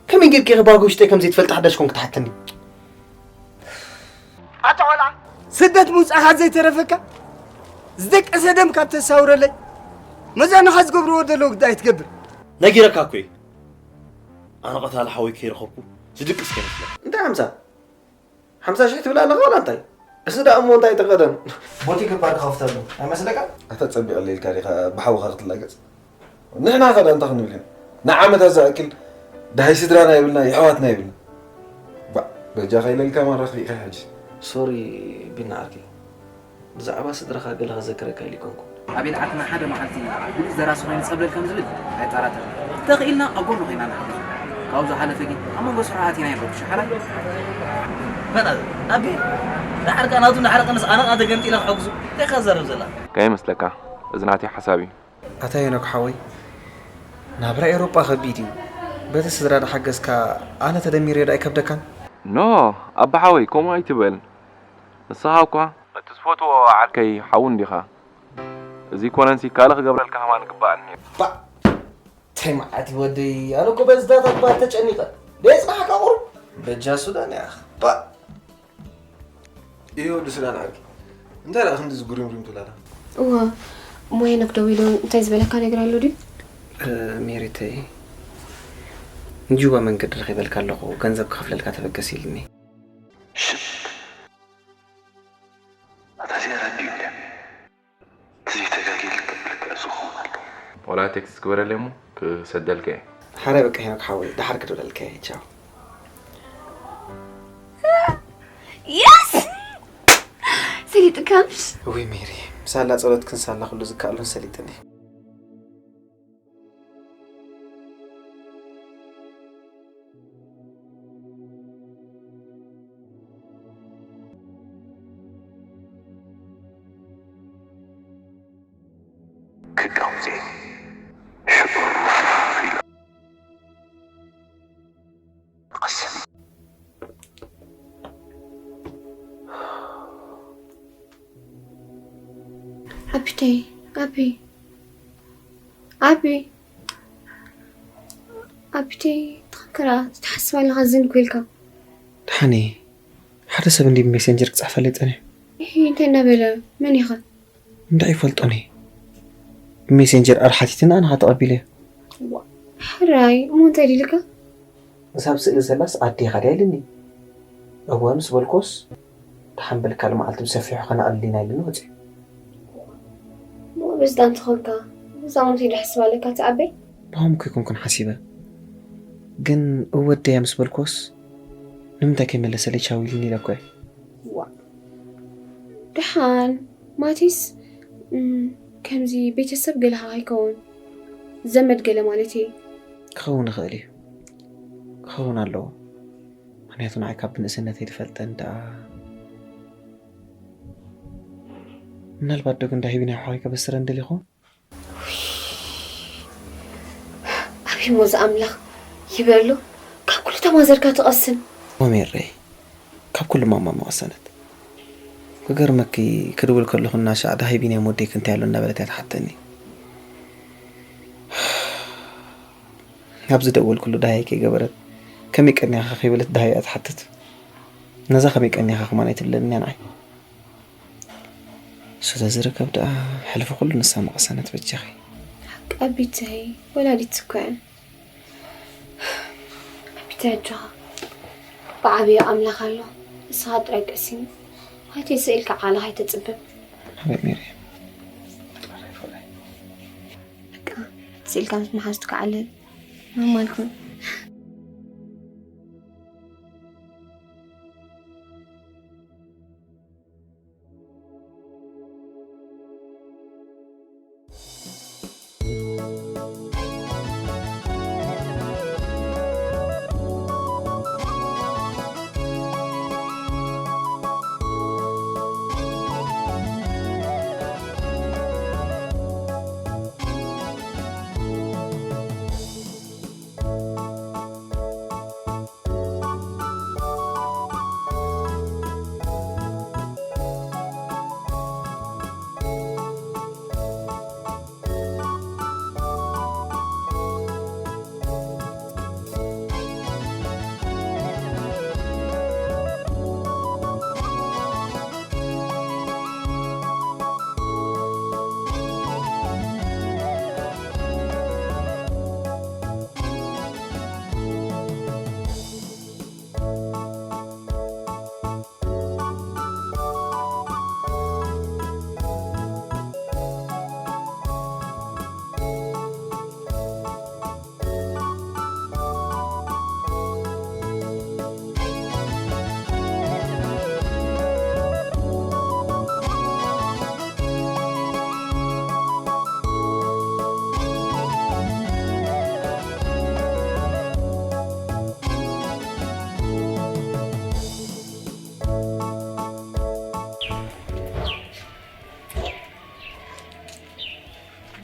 ከመይ ጌርካ ኢኻ ባህጊ ውሽጠይ ከም ዘይትፈልጥ ሓዳሽ ኮንክ ትሓተኒ? ኣታ ቆልዓ፣ ስደት ምውጻእካ ዘይተረፈካ፣ ዝደቀሰ ደም ካብ ተሳውረለይ፣ መዛኑኻ ዝገብርዎ ዘለዉ ግዳ ኣይትገብር። ነጊረካ እኮ እየ። ኣነ ቀታሊ ሓወይ ከይረኸብኩ ዝድቅስ ከይመስለካ። እንታይ ሓምሳ? ሓምሳ ሽሕ ትብል ኣለኻ ዋላ እንታይ? እዚ ደኣ እሞ እንታይ ተቐደም? ቦቲ ገባር ክኸፍተሉ ኣይመስለካ? ኣታ ጸቢቐለይ ኢልካ ዲኻ ብሓውኻ ክትላገጽ? ንሕና ኸ ደኣ እንታይ ክንብል ኢና? ንዓመታት ዝኣክል ደሃይ ስድራና የብልና፣ የሕዋትና የብልና። ባዕ፣ በጃኻ ኢለልካ ማራ ክሪእኻ ሕጂ። ሶሪ ቢና ዓርከይ። ብዛዕባ ስድራኻ ገለ ከዘክረካ ኢሉ ኣይኮንኩን። ኣቤል ዓርክና ሓደ መዓልቲ ብሉጽ ደራሲ ኮይኑ ጸብለል ከም ዝብል ኣይጠራጠርን። ተኽኢልና ኣብ ጎኑ ኮይና ንሓግዞ። ካብኡ ዝሓለፈ ግን ኣብ መንጎ ስራሕ ኣቲና ይረብሹ ሓራይ። በጣም ኣቤል ንዓርካ ናቱ ንዓርካ ንስ ኣነቃ ተገምጢላ ክሕግዙ እንታይ ካዛረብ ዘላ? እንታይ ይመስለካ? እዚ ናተይ ሓሳብ እዩ። ኣታ ሄኖክ ሓወይ፣ ናብራ ኤውሮጳ ከቢድ እዩ። በቲ ስድራ ዳሓገዝካ ኣነ ተደሚረ ዶ ኣይከብደካን? ኖ፣ ኣባ ሓወይ፣ ከምኡ ኣይትበል። ንስኻ እኳ እቲ ዝፈትዎ ዓርከይ ሓው እንዲኻ። እዚ ኮነንሲ ካልእ ክገብረልካ ከማን ግባኣኒ። ባእ! እንታይ መዓት እዩ ወደይ? ኣነ እኮ በዚ ዳታ ክበሃል ተጨኒቐ። ደየጽናሕካ ቁሩብ? በጃ ሱዳን እያ። ባእ! እዮ፣ ወዲ ሱዳን ዓርኪ። እንታይ ደኣ ክንዲ ዝጉሪምሪም ትብላላ? እዋ፣ እሞ ሄኖክ ደዊሉ እንታይ ዝበለካ ነገር ኣሎ ድዩ? እ፣ ሜሪተይ፣ ንጁባ መንገዲ ረኺበልካ ኣለኹ፣ ገንዘብ ክኸፍለልካ ተበገስ ኢልኒ። ሽት! ኣታ እዚኣ ራድዮ ድያ? እቲ ዘይተጋግየ ልክዕ ብልክዕ እዚ ክኸውን ኣለዎ። ዋላ ቴክስት ግበረለይ እሞ ክሰደልካ እየ። ሓራይ በቃ ሄኖክ ሓወይ፣ ደሓር ክድውለልካ እየ። ቻው። የስ! ሰሊጥካ ምሽ? እውይ ሜሪ፣ ምሳላ ጸሎት ክንሳላ ኩሉ ዝከኣሉን ሰሊጥን እየ። ክቃውዜ ሽዑር ኢሉ ቀሰን። ኣቢተይ፣ ኣቢ፣ ኣቢ፣ ኣቢተይ፣ ትኽክራ፣ ትሓስብ ኣለኻ ዝን ኮይልካ። ደሓን እየ። ሓደ ሰብ እንዲ ብሜሴንጀር ክጽሕፈልይ ጸኒሑ። እሂ፣ እንታይ እናበለ? መን ኢኻ? እንድዒ ይፈልጦኒ። ብሜሴንጀር ኣር ሓቲትና ኣነ ኸዓ ተቐቢለዮ። ዋ፣ ሕራይ፣ እሞ እንታይ ዲልካ? እዛ ኣብ ስእሊ ዘላስ ኣዴኻ ድያ ኢልኒ። እወ ምስ በልኮስ፣ ደሓን በል ካልእ መዓልቲ ብሰፊሑ ከነዕልል ኢና ኢልኒ ወጺኡ። እሞ በዚ ዳ እንተኾንካ፣ ብዛ እሞ እንታይ ደሓስብ ኣለካ እቲ ኣበይ? ብኸምኡ እኮ ኣይኮንኩን ሓሲበ። ግን እወ ኣደያ ምስ በልኮስ፣ ንምንታይ ከይመለሰለይ ቻው ኢልኒ ኢለ እኮ እየ። ዋ። ደሓን፣ ማቲስ፣ እም፣ ከምዚ ቤተሰብ ገለ ኸዓ ይከውን። ዘመድ ገለ ማለት እየ። ክኸውን ይኽእል እዩ። ክኸውን ኣለዎ። ምኽንያቱ ንዓይ ካብ ብንእስነተይ ትፈልጠኒ ደኣ። ምናልባት ዶ ግን ዳሂቢ ናይ ሓወይ ከበስረኒ ደልዩ ይኸውን? ኣቤ ሞዛ ኣምላኽ ይበሎ፣ ካብ ኩሉ ተማዘርካ ትቐስን። ኦ ሜረይ፣ ካብ ኩሉ ማማ መቐሰነት። ክገርመኪ፣ ክድውል ከለኹ እናሻዕ፣ "ደሃይ ቢንያም ወደይ ክንታይ ኣሎ?" እናበለት እያ ትሓተኒ። ኣብ ዝደወልኩሉ ደሃይ ከይገበረት፣ "ከመይ ቀኒኻ?" ከይበለት ደሃይ እያ ትሓትት። ነዛ "ከመይ ቀኒኻ?" ከማን ኣይትብለንን እያ ንዓይ። እሱ ተዝርከብ ደኣ ሕልፊ ኩሉ ንሳ መቐሰነት በጃኺ። ሓቂ ኣቢተይ፣ ወላዲት እኮ እያ። ኣቢተይ ኣጆኻ። ብዓብዩ ኣምላኽ ኣሎ። ንስኻ ጥራይ ቀሲን። ዋይተይ ስኢልካ ዓቕልኻ ኣይተጽብብ። ኣቤት ሜሪ። በቃ፣ ስኢልካ ምስ መሓዙትካ ዓልል። ማማ ኣልኩን።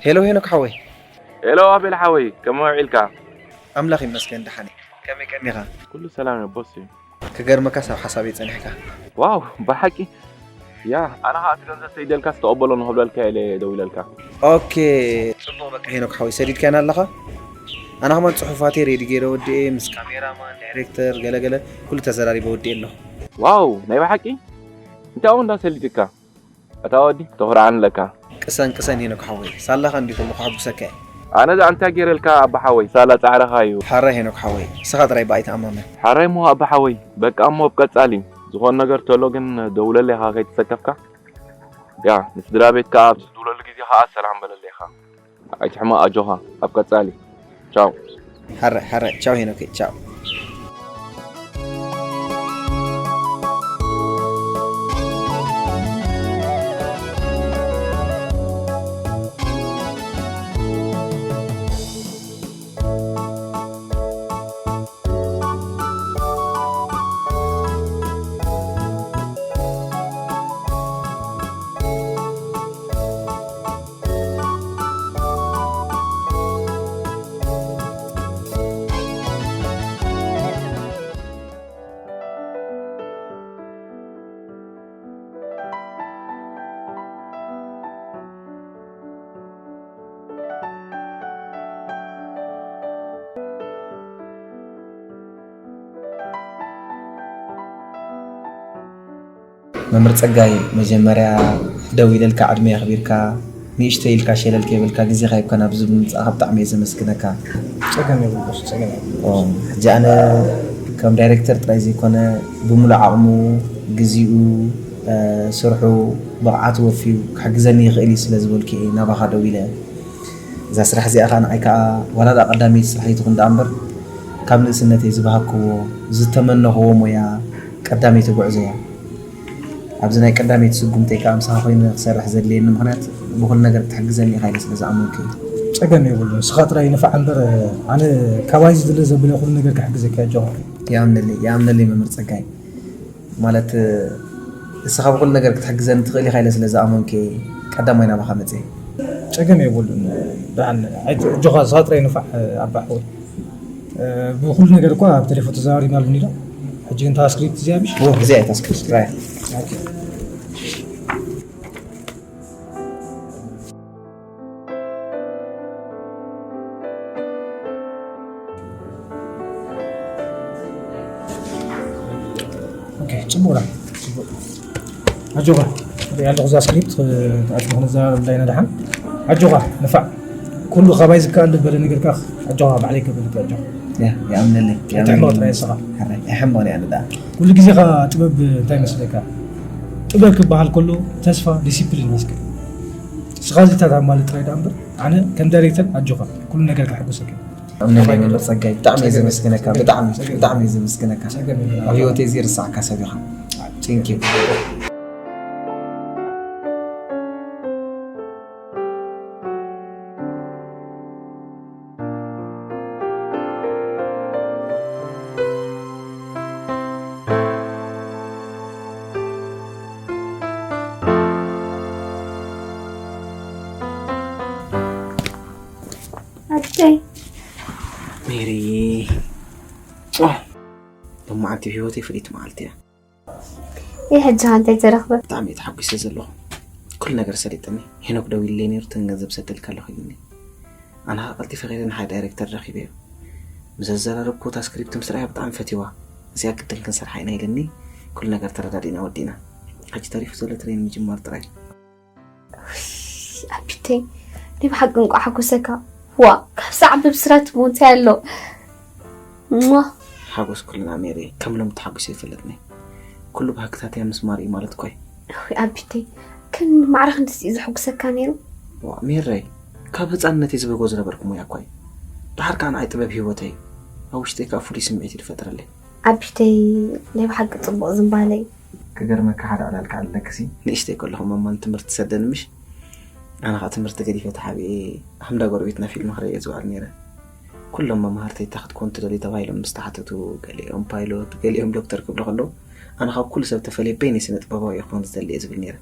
ሄሎ ሄኖክ ሓወይ። ሄሎ ኣቤል ሓወይ፣ ከመይ ውዒልካ? ኣምላኽ ይመስገን ደሓን እየ። ከመይ ቀኒኻ? ኩሉ ሰላም እዩ ቦስ እዩ። ክገርመካ ሰብ ሓሳብ እየ ጸኒሕካ። ዋው ብሓቂ ያ ኣነ ኸዓ እቲ ገንዘብ ሰይደልካ ዝተቐበሎ ንኽብለልካ ኢለ ደዊለልካ። ኦኬ ጽቡቕ በቃ ሄኖክ ሓወይ ሰዲድካና ኣለኻ። ኣነ ከማን ጽሑፋተይ ሬዲ ገይረ ወዲኤ ምስ ካሜራማን ዳይሬክተር ገለገለ ኩሉ ተዘራሪበ ወዲኤ ኣለኹ። ዋው ናይ ብሓቂ እንታይ እውን እንዳሰሊድካ ኣታ ወዲ ተኹርዓኒ ኣለካ። ቅሰን ቅሰን ሄኖክ ሓወይ ሳላኻ እንዲኹ እሞ ከሐጉሰካ እየ። ኣነ ደኣ እንታይ ገይረልካ ኣባ ሓወይ ሳላ ጻዕርኻ እዩ። ሕራይ ሄኖክ ሓወይ ንስኻ ጥራይ ብኣይ ተኣማመን። ሕራይ እሞ ኣባ ሓወይ በቃ እሞ ኣብ ቀጻሊ ዝኾን ነገር ተሎ ግን ደውለለይ ኢኻ ከይተሰከፍካ። ያ ንስድራ ቤትካ ኣብ ዝድውለሉ ግዜ ኸኣ ሰላም በለለይ ኢኻ። ኣይትሕመቕ ኣጆኻ ኣብ ቀጻሊ ቻው። ሕራይ ሕራይ ቻው ሄኖከይ ቻው። መምህር ጸጋይ መጀመርያ ደው ኢለልካ ዕድመ የኽቢርካ ንእሽተይ ኢልካ ሸለል ከይበልካ ግዜኻ ሂብካ ናብዚ ብምምጻእካ ብጣዕሚ እየ ዘመስግነካ። ጸገም የብሉን ጸገም የብሉን። ሕጂ ኣነ ከም ዳይሬክተር ጥራይ ዘይኮነ ብምሉእ ዓቕሙ፣ ግዚኡ፣ ስርሑ፣ ብቕዓቱ ወፍዩ ክሕግዘኒ ይኽእል እዩ ስለ ዝበልኩ እየ ናባኻ ደው ኢለ። እዛ ስራሕ እዚኣ ኸኣ ንዓይ ከኣ ዋላ ደኣ ቀዳመይቲ ስራሐይ ትኹን ደኣ እምበር ካብ ንእስነተይ ዝበሃግክዎ ዝተመነኽዎ ሞያ ቀዳመይቲ ጉዕዞ እያ። ኣብዚ ናይ ቀዳመይቲ ስጉምተይ ከኣ ምሳኻ ኮይነ ክሰርሕ ዘድልየኒ ምኽንያት ብኹሉ ነገር ክትሕግዘኒ ኢኻ ኢለ ስለ ዝኣመንኩ እዩ። ጸገም የብሉን፣ ንስኻ ጥራይ ንፋዕ እምበር ኣነ ካባይ ዝድለ ዘብለ ኩሉ ነገር ክሕግዘካ እየ ኣጆኻ። ይኣምነለይ ይኣምነለይ መምህር ጸጋይ። ማለት እስኻ ብኹሉ ነገር ክትሕግዘኒ ትኽእል ኢኻ ኢለ ስለ ዝኣመንኩ እየ ቀዳማይ ናባኻ መጽየ። ጸገም የብሉን ደሓን ኣጆኻ ንስኻ ጥራይ ንፋዕ ኣባ ሓወይ። ብኹሉ ነገር እኳ ኣብ ቴሌፎን ተዘራሪብናሉ ኒዶ ሕጂ ግን እታ ስክሪፕት እዚኣ ምሽ እዚኣ እታ ስክሪፕት ጥራይ። ጽቡቕ ዳ ኣጆኻ ሪኣ ኣለኹ እዛ ስክሪፕት ኣጆኻ ነዘራርብ እንዳይና ደሓን ኣጆኻ ንፋዕ ኩሉ ካባይ ዝከኣል በለ ነገር ከኣ ኣጆኻ ባዕለይ ከበልክ ኣጆኻ ይኣምነለይ ኣይትሕመቕ ጥራይ ንስኻ ኣይሕመቕን እየ ኣነ ደኣ ኩሉ ግዜ ኸኣ ጥበብ እንታይ መስለካ ጥበብ ክበሃል ከሎ ተስፋ ዲሲፕሊን መስከ ንስኻ እዚታት ኣማልጥ ጥራይ ደኣ እምበር ኣነ ከም ዳይሬክተር ኣጆኻ ኩሉ ነገር ከሕጉሰካ እምነለይ መምህር ጸጋይ ብጣዕሚ እየ ዘመስግነካ ብጣዕሚ ብጣዕሚ እየ ዘመስግነካ ኣብ ህይወተይ ዘይርሳዕካ ሰብ ኢኻ ቴንኪዩ ኣደይ ሜሪ ሎማዓንቲ ኣብ ህይወተይ ፍልይቲ መዓልቲ እያ። ይህ ሕጂ እንታይ ተረኽበ? ብጣዕሚ እየ ተሓጒሰ ዘለኹ። ኩሉ ነገር ሰሊጠኒ። ሄኖክ ደዊሉለይ ነይሩ እተን ገንዘብ ሰደልካ ኣለኹ ኢሉኒ። ኣነ ኸዓ ቀልጢፈ ከይደ ንሓደ ዳይሬክተር ረኺበዮ። ምስ ኣዘራረብክዎ እታ ስክሪፕት ምስ ረኣያ ብጣዕሚ ፈትይዋ። እዚኣ ግድን ክንሰርሓ ኢና ኢሉኒ። ኩሉ ነገር ተረዳዲእና ወዲእና። ሕጂ ተሪፉ ዘሎ ትሬን ምጅማር ጥራይ። ኣቢተይ ናይ ብሓቂ እንቋዕ ሓጎሰካ። ዋእ ካብ ሳዕ ብብስራት እሞ እንታይ ኣሎ። ሟ። ሓጎስ ኩልና ሜሪ ከም ሎሚ ተሓጒሰ ኣይፈልጥን እየ። ኩሉ ባህግታተይ ኣብ ምስማር እዩ ማለት እኮ እዩ። እውይ ኣቢተይ ግን ማዕረ ክንድዚ ድዩ ዘሐጉሰካ ነይሩ። ዋእ ሜረይ ካብ ህፃንነተይ ዝበጎ ዝነበርኩ ሞያ እኮ እዩ። ደሓር ከዓ ንዓይ ጥበብ ህይወተይ እዩ። ኣብ ውሽጠይ ከዓ ፍሉይ ስምዒት እዩ ዝፈጥረለይ። ኣቢተይ ናይ ብሓቂ ፅቡቕ ዝንባለ እዩ። ክገርመካ ሓደ ዕላል ክዕልለክሲ ንእሽተይ ከለኹ መማን ትምህርቲ ትሰደኒ ምሽ ኣነ ኸዓ ትምህርቲ ገዲፈ ተሓቢኤ ሃምዳ ጎረቤትና ፊልም ክርኢ እየ ዝውዕል ነይረ። ኩሎም መማህርተይ እንታይ ክትኮን ትደሊ ተባሂሎም ምስ ተሓተቱ ገሊኦም ፓይሎት ገሊኦም ዶክተር ክብሉ ከለዉ ኣነ ካብ ኩሉ ሰብ ተፈልየ በይነይ ስነ ጥበባዊ እየ ክኾን ዝደሊ እየ ዝብል ነይረ።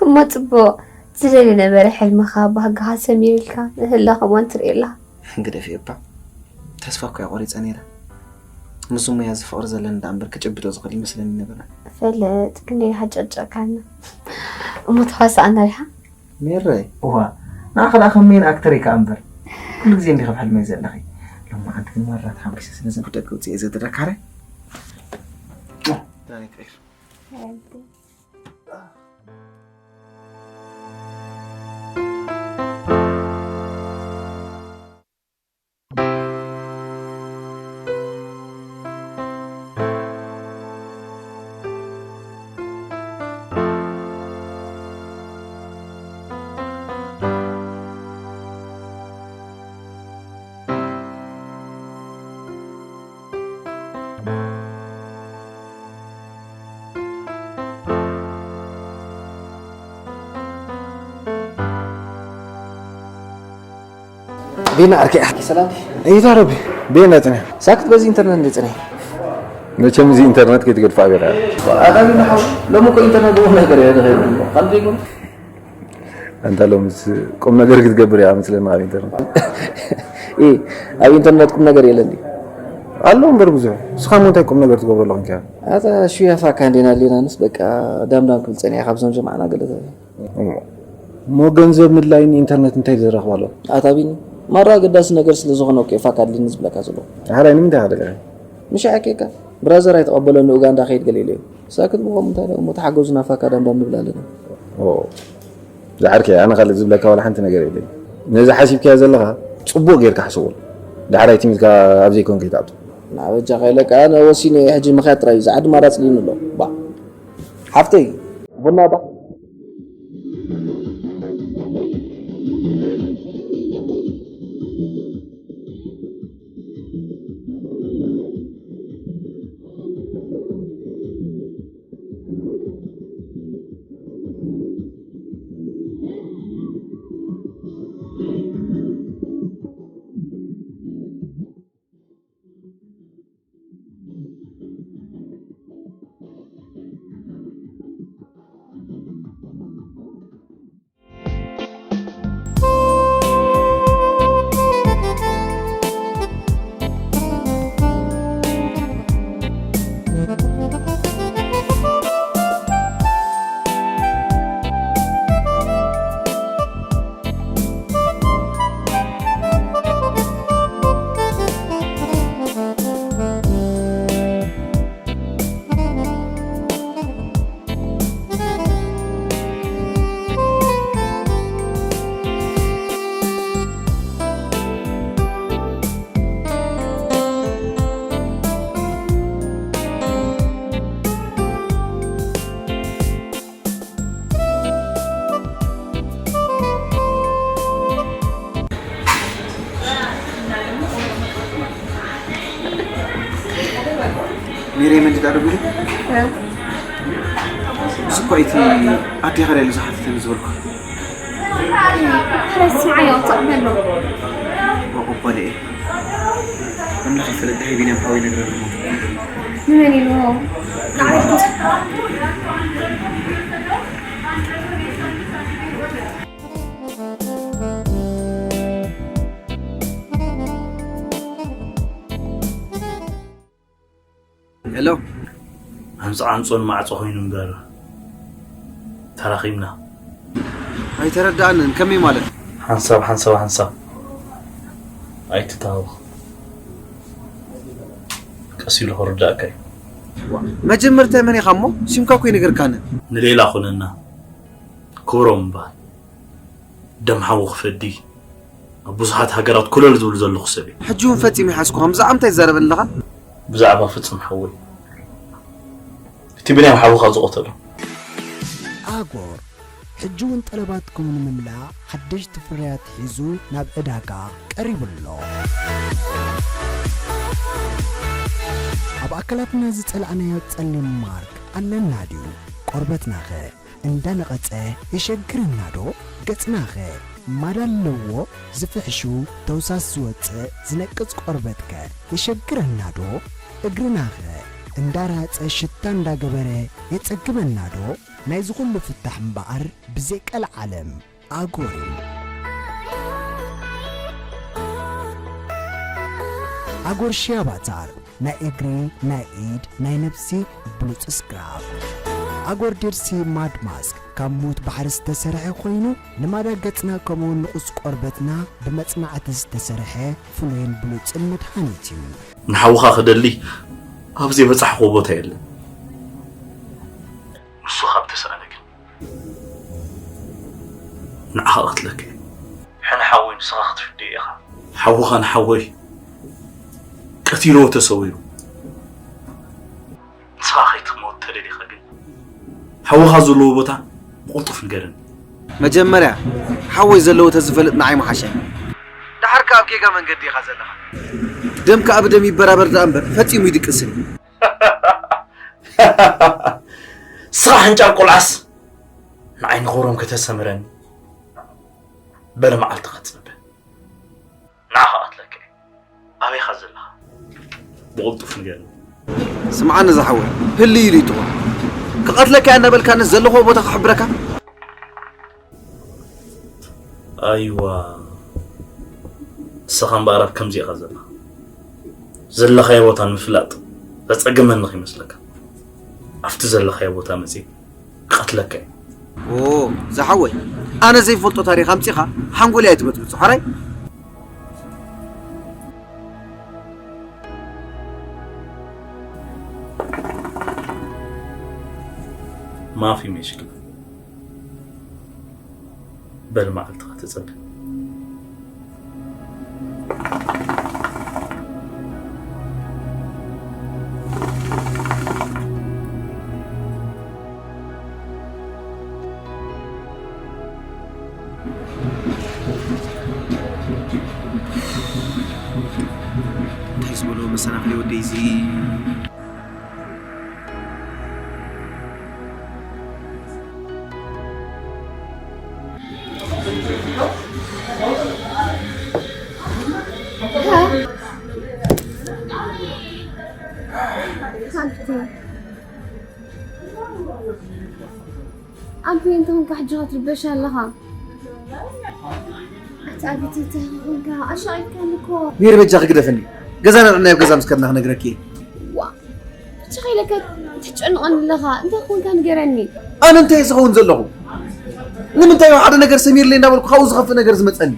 እሞ ፅቡቕ ዝደሊ ነበረ ሕልምኻ ባህግኻ ሰሚሩልካ ንህላ ከምኡን ትርኢ ኣለኻ። ግደፊ እባ፣ ተስፋ እኮ እያ ቆሪፀ ነይረ። ምስ ሙያ እዚ ፍቕሪ ዘለኒ ደኣ እምበር ክጭብጦ ዝኽእል ይመስለኒ ነበረ። ፈለጥ ግን ሓጨጨካና። እሞ ተዋሳእና ዲኻ? ሜረይ፣ እዋ፣ ንዓኺ ደኣ ከም ሜን ኣክተር ኢካ እምበር፣ ኩሉ ግዜ እንዲኺ ኣብ ሕልመይ ዘለኺ። ሎማዓንቲ ግን መራ ተሓጒሰ ስለ ዘንኩ ደቂ ውፅእ እየ ዘድረካረ። ክዳነይ ክቕይር። ቤና ኣርኪ ኣሕኪ ሰላም። እይታ ረቢ፣ ቤና ጽንሕ። ሳክት በዚ ኢንተርነት እንደ ጽንሕ። መቸም እዚ ኢንተርነት ከይትገድፋ ቢራ። ኣታ ቤና ሓው፣ ሎሚ እኮ ኢንተርነት ብቁም ነገር እየ ዝኸይድ። ከምዚ ይኩን። ኣንታ ሎምስ ቁም ነገር ክትገብር እያ መስለና ኣብ ኢንተርነት። እ፣ ኣብ ኢንተርነት ቁም ነገር የለን ድዩ? ኣሎ እምበር ብዙሕ። ንስኻ እሞ እንታይ ቁም ነገር ትገብረሉ ኮንካ? ኣታ ሹያ ፋካ እንዴና ኣለና ንስ በቃ ዳምዳም ክብል ጸኒሐ ካብዞም ጀማዕና ገለ እሞ፣ እሞ ገንዘብ ምድላይን ኢንተርነት እንታይ ዘራኽብ ኣሎ? ኣታ ቢኒ፣ ማራ ኣገዳሲ ነገር ስለ ዝኾነ እኮ እየ ፋካ ኣድልኒ ዝብለካ ዘለኹ። ሓራይ ንምንታይ ኢኻ ደሊኻ? ምሽ ሓቂካ ብራዘር ኣይተቐበሎን ንኡጋንዳ ከይድ ገለ ኢለዮ። ሳክት ብኸምኡ እንታይ ደኣ እሞ ተሓገዙና ፋካ ዳምዳም ንብል ኣለና። ኦ፣ ዝዓርከይ፣ ኣነ ካልእ ዝብለካ ዋላ ሓንቲ ነገር የለኝ። ነዚ ሓሲብካዮ ዘለኻ ጽቡቕ ጌርካ ሓስቦ። ዳሕራይ ትሚትካ ኣብ ዘይኮን ከይትኣቱ። ናበጃ ከይለካ ኣነ ወሲነ እየ ሕጂ ምኽያድ ጥራይ እዩ። ዝዓዲ ማራ ጽሊኑ ኣሎ። ባ። ሓፍተይ፣ ቡና ባ። ሜሪ መንዲ ዳዶ ቢሉ? እ። እዚ እኮ እቲ ኣዴኻ ድያ ዝሓተተኒ ዝበልኩ። ረሲዓዮ፣ ትቕበሎ። ወቆቆለ። ኣምላኽ ይፈለጥ፣ ዳሂ ቢንያም ሓወይ ነግረሉ። ንመን ኢልዎ? ንዓይ እኮ። ሄሎ። ኣንጻ ዓንጾን ማዕጾ ኮይኑ እምበር ተራኺብና። ኣይተረዳእንን፣ ከመይ ማለት? ሓንሳብ፣ ሓንሳብ፣ ሓንሳብ። ኣይትታወኽ። ቀስ ኢሉ ክርዳእካ እዩ። መጀመርታ መን ኢኻ እሞ? ሲምካ እኮ ኣይነገርካንን። ንሌላ ኩነና። ክብሮም እምበኣር። ደም ሓዉ ክፈዲ ኣብ ብዙሓት ሃገራት ኮለል ዝብል ዘለኹ ሰብ እየ። ሕጂ እውን ፈጺመ ይሓዝኩኻ። ብዛዕባ እንታይ ትዛረበኒ ኣለኻ? ብዛዕባ ፍጹም ሓወይ፣ እቲ ብንያም ሓውኻ ዝቐተሎ። ኣጎር፣ ሕጂ እውን ጠለባትኩም ንምምላእ ሓደሽቲ ፍርያት ሒዙ ናብ ዕዳጋ ቀሪቡ ኣሎ። ኣብ ኣካላትና ዝጸላእናዮ ጸሊም ማርክ ኣለና ድዩ? ቆርበትናኸ? እንዳነቐጸ የሸግረና ዶ? ገጽናኸ ማዳ ኣለዎ? ዝፍሕሹ ተውሳስ ዝወጽእ ዝነቅጽ ቆርበትከ የሸግረና ዶ? እግርናኸ እንዳራጸ ሽታ እንዳገበረ የጸግበና ዶ? ናይዚ ኩሉ ፍታሕ እምበኣር ብዘይ ቀልዓለም ኣጎር እዩ። ኣጎር ሺያ ባታር፣ ናይ እግሪ፣ ናይ ኢድ፣ ናይ ነብሲ ብሉጽ ስክራብ። ኣጎር ዴድ ሲ ማድ ማስክ ካብ ሙት ባሕሪ ዝተሰርሐ ኮይኑ፣ ልማዳ ገጽና ከምኡውን ንቑጽ ቆርበትና ብመጽናዕቲ ዝተሰርሐ ፍሉይን ብሉጽን መድሃኒት እዩ። ንሓውኻ ክደሊ ኣብ ዘይበጻሕክዎ ቦታ የለን። ንሱ ካብ ተሰኣለ ግን ንዓኻ እቐትለካ እየ። ሕነ ሓወይ ንስኻ ክትፍድዮ ኢኻ። ሓውኻ ንሓወይ ቀቲልዎ ተሰዊሩ። ንስኻ ከይትሞት ተደሊኻ ግን ሓውኻ ዘለዎ ቦታ ብቕልጡፍ ንገረኒ። መጀመርያ ሓወይ ዘለዎ ተዝፈልጥ ንዓይ ምሓሸ። ደሓር ከኣ ኣብ ጌጋ መንገዲ ኢኻ ዘለኻ። ደም ከኣ ብደም ይበራበር ደኣ እምበር ፈጺሙ ይድቅስን እዩ። ስኻ ሕንጫል ቆልዓስ ንዓይ ንኸብሮም ከተሰምረኒ በለ መዓልትኻ ትጽበ። ንዓኻ ቀትለካ እየ። ኣበይኻ ዘለኻ? ብቕልጡፍ ንገርኒ። ስምዓኒ ዝሓወይ፣ ህልይ ኢሉ ይጥቑር። ክቐትለካ እየ እናበልካንስ ዘለኽዎ ቦታ ክሕብረካ? ኣይዋ፣ ንስኻ እምበኣር ኣብ ከምዚ ኢኻ ዘለኻ። ዘለኻዮ ቦታ ንምፍላጥ ዘጸግመኒ ከይመስለካ። ኣብቲ ዘለኻዮ ቦታ መጺእ ክቐትለካ እየ። ኦ፣ ዝሓወይ፣ ኣነ ዘይፈልጦ ታሪኽ ኣምጺኻ ሓንጎለይ ኣይትበጽብጾ፣ ሕራይ? ማፊ መሽክላ። በል መዓልትኻ ተጸበ። እንታይ ዝበሎ መሰናኽሊ ወደይ እዚ? ኣንተ እንተ ኾንካ ሕጂ ኸትርበሽ ኣለኻ። ኣቲ ኣቢቲ እንተ ኾንካ ኣሻቒልካኒ እኮ። ሜሪ በጃኺ ግደፍኒ። ገዛ ነርዕና ኣብ ገዛ ምስ ከድና ክነግረኪ እየ። ዋ፣ ብቻ ኸይለካ ትጨንቐኒ ኣለኻ። እንታይ ኾንካ ንገረኒ። ኣነ እንታይ እየ ዝኸውን ዘለኹ? ንምንታይ እዩ ሓደ ነገር ሰሚርለይ እንዳበልኩ ካብኡ ዝኸፍእ ነገር ዝመጸኒ?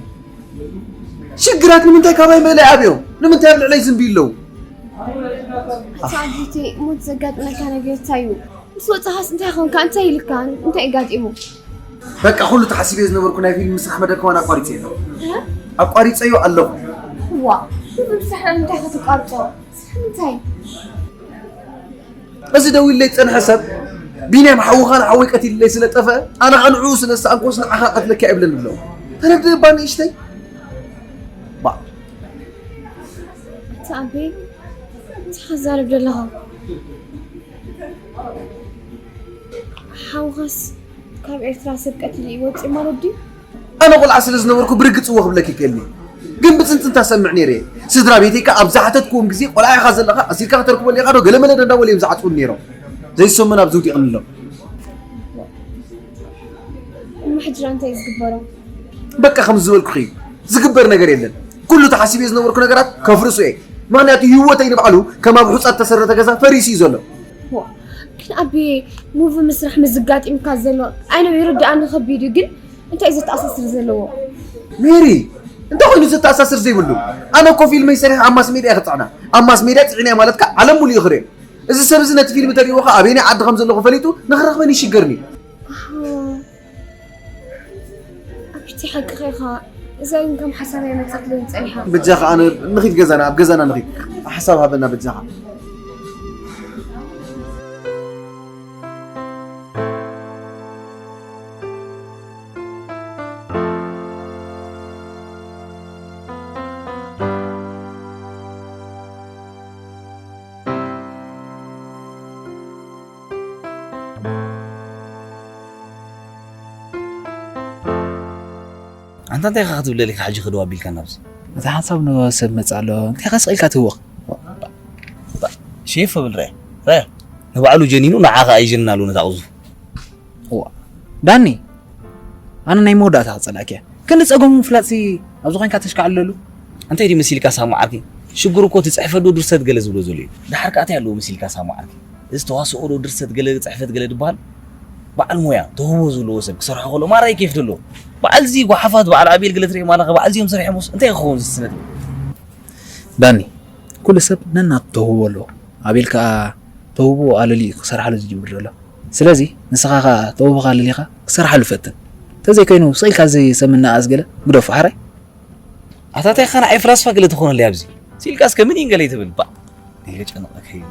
ሽግራት ንምንታይ ካባይ ምእላይ ኣብዮም? ንምንታይ ኣብ ልዕለይ ዝንብዩ ኣለዉ? ኣቲ ኣቢቲ ሞት ዘጋጥመካ ነገር እንታይ እዩ? ምስ ወጻኻስ እንታይ ኾንካ? እንታይ ኢልካ? እንታይ እዩ ጋጢሙ? በቃ ኩሉ ተሓሲበዮ ዝነበርኩ ናይ ፊልም ምስራሕ መደብ ከማን ኣቋሪጸዮ ኣለኹ። እ? ኣቋሪጸዮ ኣለኹ። ዋ፣ ፊልም ምስራሕ ንምንታይ ከተቋርጾ? ስራሕ ምንታይ? እዚ ደው ኢለይ ዝጸንሐ ሰብ ቢንያም ሓውኻ ንሓወይ ቀቲልለይ ስለ ጠፍአ ኣነ ኸኣ ንዕኡ ስለ ዝሰኣንኩስ ንዓኻ ቀትለካ እየ ይብለኒ ኣሎ። ተረድእ እባ ንእሽተይ። ባ። ኣቲ ኣቤ፣ እንታይ ኸዛርብ ዘለኻ? ሓውኻስ ካብ ኤርትራ ሰብ ቀቲሉ እዩ ወጺኡ ማለት ድዩ? ኣነ ቆልዓ ስለ ዝነበርኩ ብርግጽ እወ ክብለኪ ይክእልኒ። ግን ብጽንጽንታ ሰምዕ ነይረ እየ። ስድራ ቤተይ ከኣ ኣብ ዝሓተትክዎም ግዜ ቆልዓ ኢኻ ዘለኻ፣ ቀስ ኢልካ ከተርክበሉ ኢኻ ዶ ገለመለ ዶ እንዳበሉ እዮም ዝዓጽውኒ ነይሮም። ዘይሰሙን ኣብዚ ውዲቕኒ ኣሎ። እሞ ሕጂ እንታይ እዩ ዝግበሮ? በቃ ከም ዝበልኩኺ እዩ። ዝግበር ነገር የለን። ኩሉ ተሓሲበ ዝነበርኩ ነገራት ከፍርሶ እየ። ምኽንያቱ ህይወተይ ንባዕሉ ከም ኣብ ሑጻ እተሰረተ ገዛ ፈሪሱ እዩ ዘሎ። ዋ፣ ግን ኣቤ፣ ሙቪ ምስራሕ ምስ ዝጋጢምካ ዘሎ ኣይ ነው ይርድኣኒ ከቢድ እዩ፣ ግን እንታይ እዩ ዘተኣሳስር ዘለዎ? ሜሪ፣ እንታይ ኮይኑ ዘተኣሳስር ዘይብሉ? ኣነ እኮ ፊልመይ ሰሪሐ ኣብ ማስ ሜድያ እየ ክጽዕና። ኣብ ማስ ሜድያ ጽዒነያ ማለት ከኣ ዓለም ሙሉእ እዩ ክርእዮ። እዚ ሰብ እዚ ነቲ ፊልም ተሪእዎ ከኣ ኣበየናይ ዓዲ ከም ዘለኹ ፈሊጡ ንኽረኽበኒ ይሽገርኒ እዩ። ኣሃ። ኣቢቲ ሓቅኻ ኢኻ። እዛ ግን ከም ሓሳብ እያ መጻትለይ ጸኒሓ። በጃኻ ኣነ ንኺድ ገዛና፣ ኣብ ገዛና ንኺድ። ሓሳብ ሃበና በጃኻ። ኣንታ እንታይ ኢኻ ክትብል ደሊኻ ሕጂ ክድው ኣቢልካ ናብዚ? እቲ ሓንሳብ ንሰብ መጽእ ኣሎ፣ እንታይ ኢኻ ስቕ ኢልካ ትህወኽ? ሼፍ ብል ርአ፣ ርአ። ንባዕሉ ጀኒኑ ንዓኻ ኣይጀንናሉ ነታ ቕዙፍ። እዋ ዳኒ፣ ኣነ ናይ መወዳእታ ክጸላእኪ እያ። ክንዲ ጸገሙ ምፍላጥሲ ኣብዚ ኮይንካ ተሽካዕለሉ። እንታይ ድዩ መሲልካ ሳሙ ዓርከይ? ሽግሩ እኮ ትጽሕፈሉ ድርሰት ገለ ዝብሎ ዘሎ እዩ። ድሓር ከኣ እንታይ ኣለዎ መሲልካ ሳሙ ዓርከይ? እዚ ተዋስኦ ዶ ድርሰት ገለ ጽሕፈት ገለ ድበሃል በዓል ሞያ ተውህቦ ዝብልዎ ሰብ ክሰርሖ ከሎ ማራ እዩ ኬፍ ዘለዎ። በዓል እዚ ጓሓፋት በዓል ኣቤል ገለ ትርኢ ማለኻ በዓል እዚኦም ሰሪሖምስ እንታይ ክኸውን እዚ ስነ ጥበብ? ዳኒ፣ ኩሉ ሰብ ነናቱ ተውህቦ ኣለዎ። ኣቤል ከኣ ተውህቦ ኣለልዩ ክሰርሓሉ ዝጅምር ዘሎ። ስለዚ ንስኻ ከኣ ተውህቦኻ ኣለሊኻ ክሰርሓሉ ፈትን። እንተዘይኮይኑ ስቕ ኢልካ እዚ ሰብ ምንእኣስ ገለ ግደፎ ሓራይ። ኣታ እንታይ ኢኻ ንዓይ ፍላስፋ ገለ ትኾነለይ ኣብዚ? ስኢልካ እስከ ምን ይንገለይ ትብል? ባእ። ይጨንቐካ እዩ።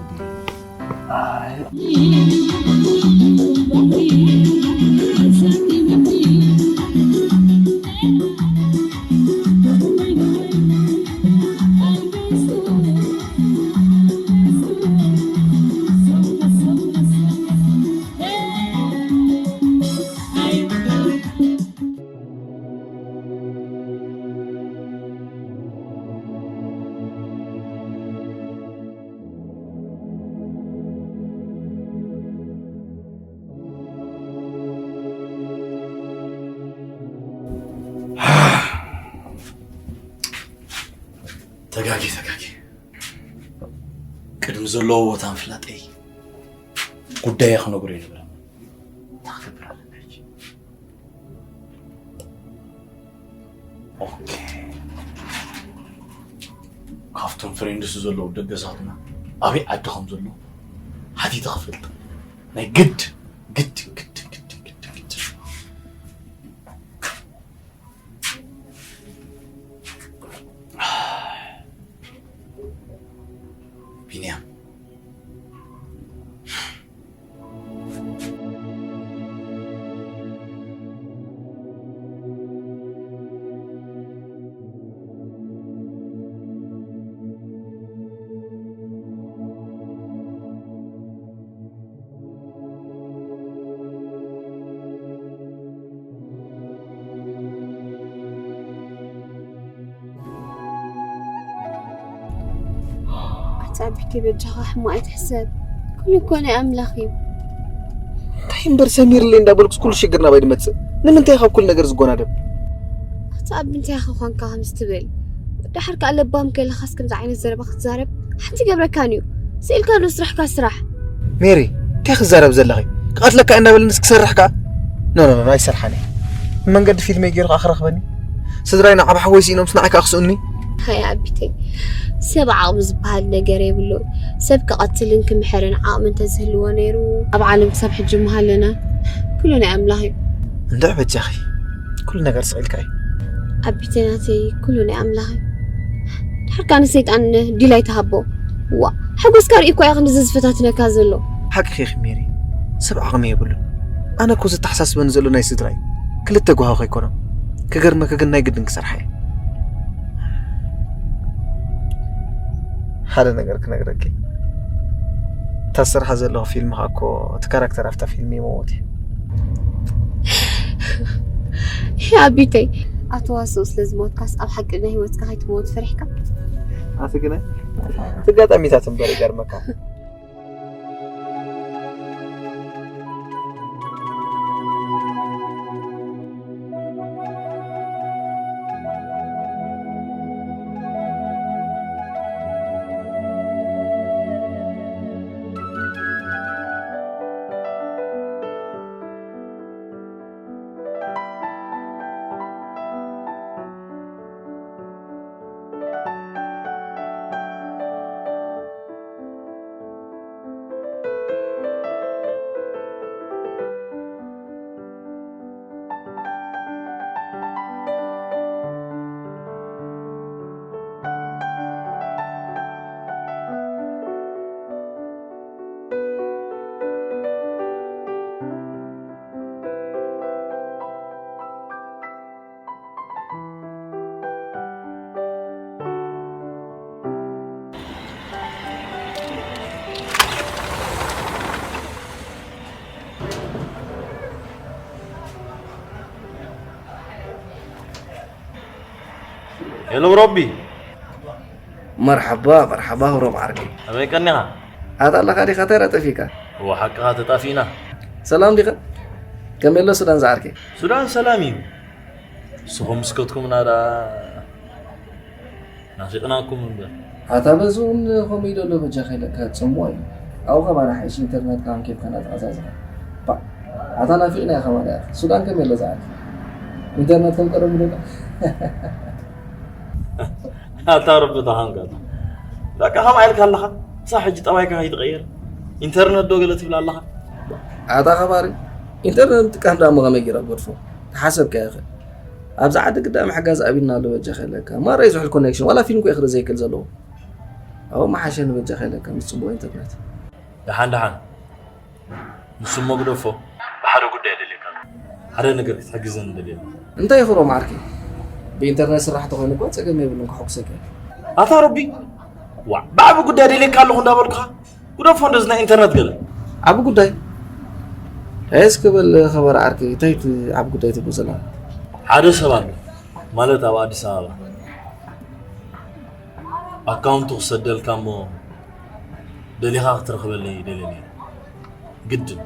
ተጋጊ ተጋጊ ቅድሚ ዘለዎ ቦታ ምፍላጠይ ጉዳየ ክነግሮ ይነበረ እንታይ ክገብር ኣለና ሕጂ? ኦኬ። ካብቶም ፍሬንድስ ዘለዉ ደገሳትና ኣበይ ዓዲ ከም ዘሎ ሓቲተ ክፈልጥ ናይ ግድ ግድ ግድ ግድ ግድ ግድ ቢንያም ኣታ ኣቢተይ በጃኻ ሕማቕ ኣይትሕሰብ። ኩሉ እኮ ናይ ኣምላኽ እዩ። እንታይ እምበር ሰሚርለይ እንዳበልኩስ ኩሉ ሽግር ናባይ ድመጽእ? ንምንታይ ካብ ኩሉ ነገር ዝጎናደብ? ኣታ ኣቢ እንታይ ኢኻ ኳንካ ከምዚ ትብል? ደሓር ከኣ ለባም ከለኻስ ከምዚ ዓይነት ዘረባ ክትዛረብ ሓንቲ ይገብረካን እዩ። ስኢልካ ዶ ስራሕካ ስራሕ። ሜሪ፣ እንታይ ክዛረብ ዘለኺ? ክቐትለካ እንዳበለንስ ክሰርሕ ከኣ? ኖ፣ ኖ፣ ኖ፣ ኣይሰርሓን እየ። መንገዲ ፊልመይ ገይሩ ከኣ ክረኽበኒ? ስድራይ ንዓብ ሓወይ ስኢኖምስ ንዓይ ከኣ ክስእኑኒ? ሃይ ኣቢተይ፣ ሰብ ዓቕሚ ዝበሃል ነገር የብሉን። ሰብ ክቐትልን ክምሕርን ዓቕሚ እንተዝህልዎ ነይሩ፣ ኣብ ዓለም ክሳብ ሕጂ ምሃለና። ኩሉ ናይ ኣምላኽ እዩ። እንድዒ በጃኺ፣ ኩሉ ነገር ስቕ ኢልካ እዩ። ኣቢተይ ናተይ፣ ኩሉ ናይ ኣምላኽ እዩ። ድሓር ከኣ ንሰይጣን ዲል ኣይትሃቦ። ዋ፣ ሓጎስካ ርኢ እኮ እያ ክንድዚ ዝፈታትነካ ዘሎ። ሓቅኺ ኢኺ ሜሪ፣ ሰብ ዓቕሚ የብሉን። ኣነ እኮ ዘተሓሳስበኒ ዘሎ ናይ ስድራ እዩ። ክልተ ጓሆ ከይኮኖም። ክገርመኪ ግን ናይ ግድን ክሰርሓ እየ። ሓደ ነገር ክነግረኪ። እታ ዝሰርሓ ዘለኹ ፊልም ከኣ እኮ እቲ ካራክተር ኣብታ ፊልም ይመውት እዩ። ኣቢተይ፣ ኣቶ ዋስኡ ስለ ዝሞትካስ ኣብ ሓቂ ናይ ህይወትካ ከይትመውት ፈሪሕካ? ኣቲ ግናይ፣ እቲ ኣጋጣሚታት እምበር ይገርመካ። ሄሎ ሮቢ። መርሓባ መርሓባ፣ ሮብ ዓርከይ። ኣበይ ቀኒኻ? ኣታ ኣለኻ ዲኻ? ተራ ጠፊካ? እወ ሓቅኻ ተጣፊእና። ሰላም ዲኻ? ከመይ ኣሎ ሱዳን ዝዓርከይ? ሱዳን ሰላም እዩ። ንስኹም ምስከትኩምና ደኣ ናፊቕናኩም እምበር። ኣታ በዚ እውን ከምኡ እዩ ዘሎ በጃኻ ኢለካ ጽምዋ እዩ። ኣብኡ ከማን ሓይሽ ኢንተርነት ካን ኬብካ ናተቐዛዝኻ። ባ ኣታ ናፊቕና ኢኻ ማለት ኢኻ። ሱዳን ከመይ ኣሎ ዝዓርከይ? ኢንተርነት ከም ቀደሙ ዶ? ኣታ ረቢ ተሃንጋት በቃ ከምኣ ኢልካ ኣለኻ። ክሳብ ሕጂ ጠባይካ ከይትቐየር ኢንተርነት ዶ ገለ ትብል ኣለኻ። ኣታ ኸባሪ ኢንተርነት ምጥቃም ዳሞ ከመይ ጌረ ጎድፎ ተሓሰብካ ይኽእል ኣብዚ ዓዲ ግዳ ምሕጋዝ ኣቢልና ኣሎ በጃ ከለካ ማራይ ዝሕል ኮኔክሽን ዋላ ፊልም ኮ ክርኢ ዘይክእል ዘለዎ ኣብኡ መሓሸ ንበጃ ከለካ ምስ ጽቡቕ ኢንተርነት ደሓን ደሓን ንሱ እሞ ግደፎ። ብሓደ ጉዳይ ደልየካ ሓደ ነገር ክትሕግዘን ደልየ ኣለኹ። እንታይ ይኽሮ ማዓርከይ ብኢንተርነት ስራሕ ተኾይኑ እኳ ጸገም የብሉን ክሕጉሰካ እየ። ኣታ ረቢ ዋ ብዓቢ ጉዳይ ደልየካ ኣለኹ እንዳበልኩኻ ግደፎ እንደዚ ናይ ኢንተርነት ገለ። ዓቢ ጉዳይ እንታይ እስኪ በል ኸበረ ዓርከይ እንታይ እቲ ዓቢ ጉዳይ ትብሎ ዘለኻ? ሓደ ሰብ ኣሎ ማለት ኣብ ኣዲስ ኣበባ ኣካውንቱ ክሰደልካ እሞ ደሊኻ ክትረኽበለይ ይደሊ ነይረ ግድን